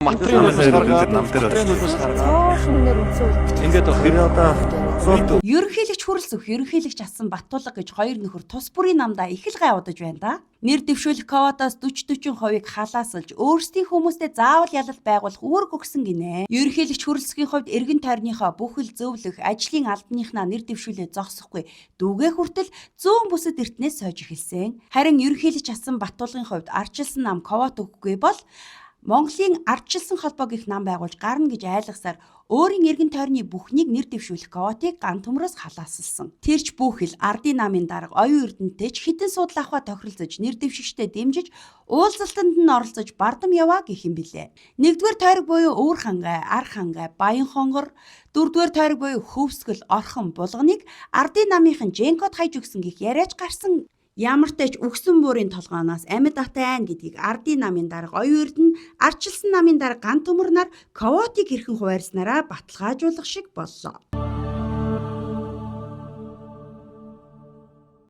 Нам дээр Ингээд одоо Ерөнхийлөгч Хүрэлсөх, ерөнхийлөгч Асан Баттулга гэж хоёр нөхөр тус бүрийн намдаа их л гай удаж байна да. Нэр дэвшүүлэх квотоос 40 40%-ыг халаасалж өөрсдийн хүмүүстэй заавал ялалт байгуулах үүрэг өгсөн гинэ. Ерөнхийлөгч Хүрэлсөхийн хувьд эргэн тойрныхоо бүхэл зөвлөх ажлын албаныхнаа нэр дэвшүүлээ зогсохгүй дүүгээ хүртэл зүүн бүсэд эртнээс сойж эхэлсэн. Харин ерөнхийлөгч Асан Баттулгын хувьд ардчилсан нам квот өгөхгүй бол Монголын ардчилсан холбоо гэх нам байгуулж гарна гэж айлгасаар өөрийн эргэн тойрны бүхнийг нэр дэвшүүлэх квотыг ган төмрөөс халаасалсан. Тэрч бүхэл ардын намын дарга оюун эрдэнэтэй ч хідэн судал авахаа тохиролцож нэр дэвшигчтэй дэмжиж уулзалтанд нь оролцож бардам яваа гэх юм билээ. Нэгдүгээр тойрог буюу Өвөр хангай, Ар хангай, Баян хонгор, дөрөвдүгээр тойрог буюу Хөвсгөл, Орхон, Булганыг ардын намынхан Женкод хайж өгсөн гэх яриач гарсан. Ямар ч тач үхсэн буурын толгооноос амьд атай айн гэдгийг ардын намын дарга оюун эрдэнэ, ардчилсан намын дарга ган төмөрнөр квотыг хэрхэн хуваарласнараа баталгаажуулах шиг боллоо.